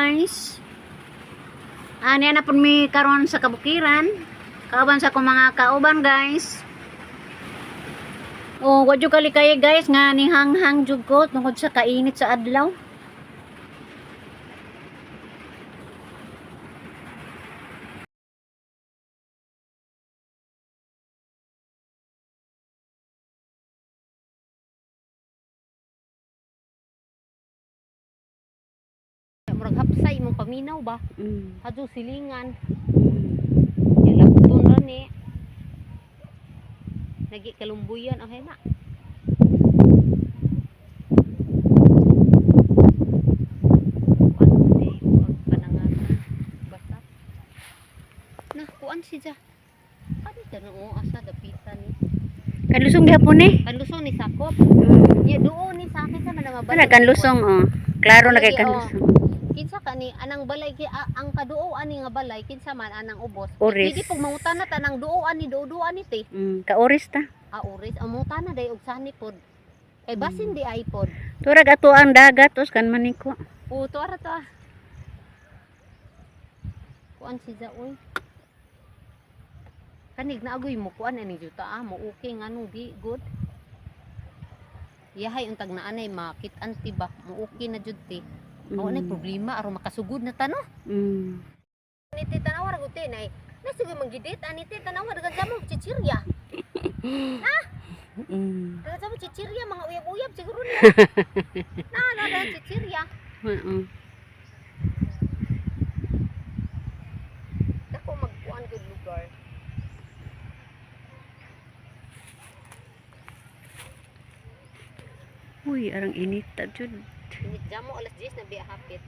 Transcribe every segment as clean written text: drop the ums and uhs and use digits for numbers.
guys. Ani na pud mi karon sa kabukiran. Kauban sa akong mga kauban, guys. Oh, wa jud kalikay, guys, nga nihanghang jud ko tungod sa kainit sa adlaw. Murag hapsay imong paminaw ba? Hadto silingan. Ya labton ra ni. Nagi kalumbuyan ang hena. Kuan di ang panangatan. Basta. Na kuan siya. Ano ta no asa dapitan ni? Kanlusong gihapon eh. Kanlusong ni sakop. Ya duo ni sa akin sa man mabalik. Wala kanlusong, oh. Klaro na kay Lagi, oh. kanlusong. Kinsa ka ni anang balay ki ang kaduo ani nga balay kinsa man anang ubos. Oris. Pwede pug mangutana ta nang duo ani duo ani te. Kaoris ta. Ah, oris ang mangutana day og sani pod. Kay basin di ay pod. Turag ato ang dagat os kan maniko. O to ara to ah. Kuan si Zaoy. Kanig na agoy mo kuan ani juta ah mo okay nga no di good. Yahay untag na anay makit-an ti ba mo okay na jud ti. Mao na problema aron makasugod na ta no. Ani ti tanawa ra gud ti nay. Nasigoy manggidit ani ti tanawa dagan sa mo chichirya. Dagan sa mo chichirya mga uyab-uyab siguro niya. Na na na chichirya. Oo. Dako magkuan gud lugar. Uy, arang init ta jud. Init jamo alas 10 na biya hapit.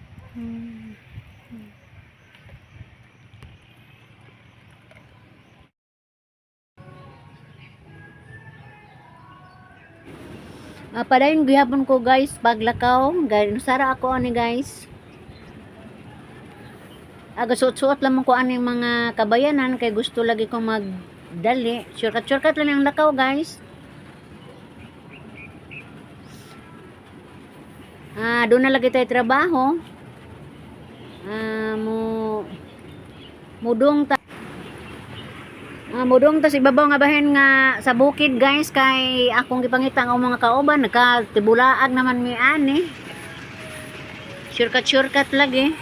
Padayon gihapon ko, guys, paglakaw. Sara ako ani, guys. Aga suot-suot lamang ko aning mga kabayanan kay gusto lagi ko magdali. Shortcut-shortcut lang ang lakaw, guys. Doon na lagi tayo trabaho. Ah, mo mudong ta mudong ta sa ibabaw nga bahin nga sa bukid, guys, kay akong gipangita ang mga kauban nagkatibulaag naman mi ani. Shortcut shortcut lagi.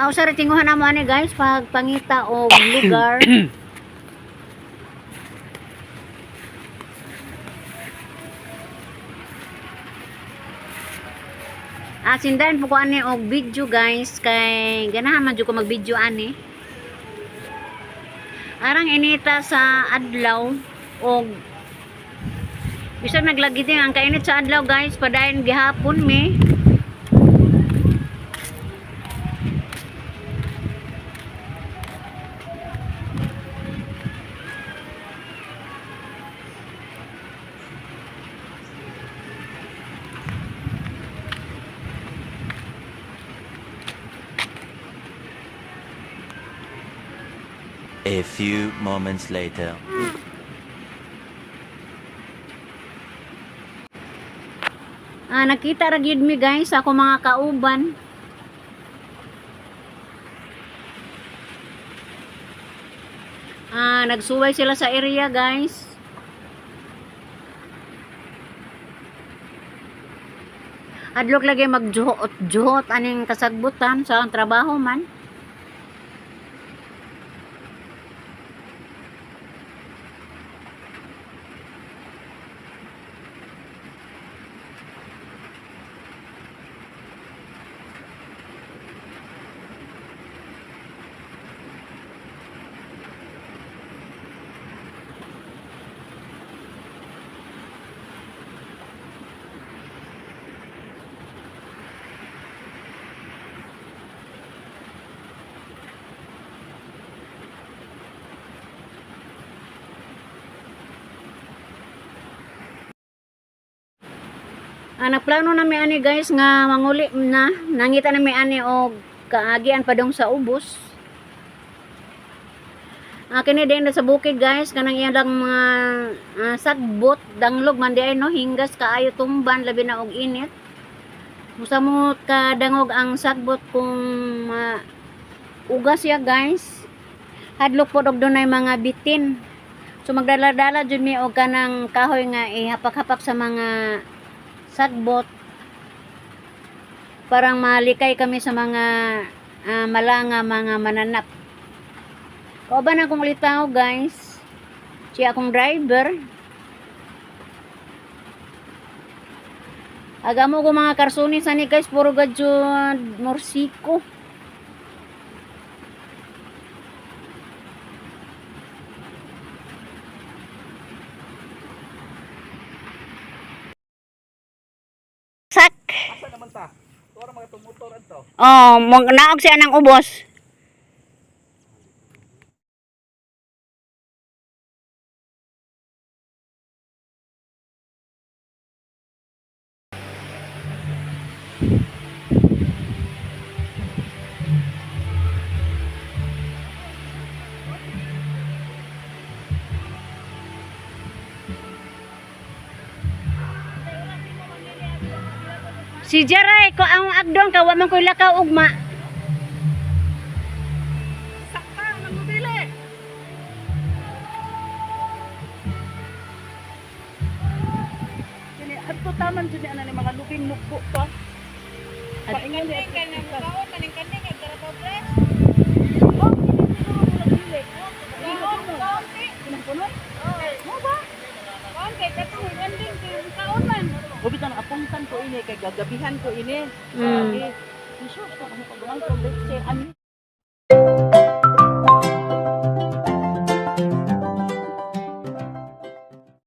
Usa ra tinguhan namo ani, guys, pag pangita og lugar. Sindahan po ko ani og video, guys, kay ganahan man jud ko mag-video ani. Arang inita sa adlaw og bisan naglagi din ang kainit sa adlaw, guys, padayon gihapon mi. A few moments later. Nakita ra gyud mi, guys, sa ako mga kauban. Nagsuway sila sa area, guys. Adlok lagi magjuhot-juhot aning kasagbutan sa ang trabaho man. Nagplano na mi ani, guys, nga manguli na. Nangita na mi ani og kaagian padong sa ubos. Kini din sa bukid, guys, kanang iyang mga sagbot, danglog man di ay no, hingas kaayo tumban labi na og init. Musamot kadangog ang sagbot kung ugas siya, guys. Hadlok pod og dunay mga bitin. So magdala-dala jud mi og kanang kahoy nga ihapak-hapak sa mga sagbot. Parang malikay kami sa mga malanga mga mananap. Kauban akong litaw, guys. Siya akong driver. Agamo ko mga karsunis ani, guys, puro gadyo morsiko. Sak. Asa naman ta? Tuwa mga tumutor adto. Oh, naog siya ng ubos. Si Jeray ko ang agdong ka wa man koy lakaw ugma. Sakta nang mobile. Kini adto taman jud ni ana ni mga lubing mukbo pa. Paingan ni adto. Oh, kini siguro murag dili. Kinang punoy? Ubi tan apungtan ko ini kay gagabihan ko ini. Sure ko kamo pag ko let's say ano.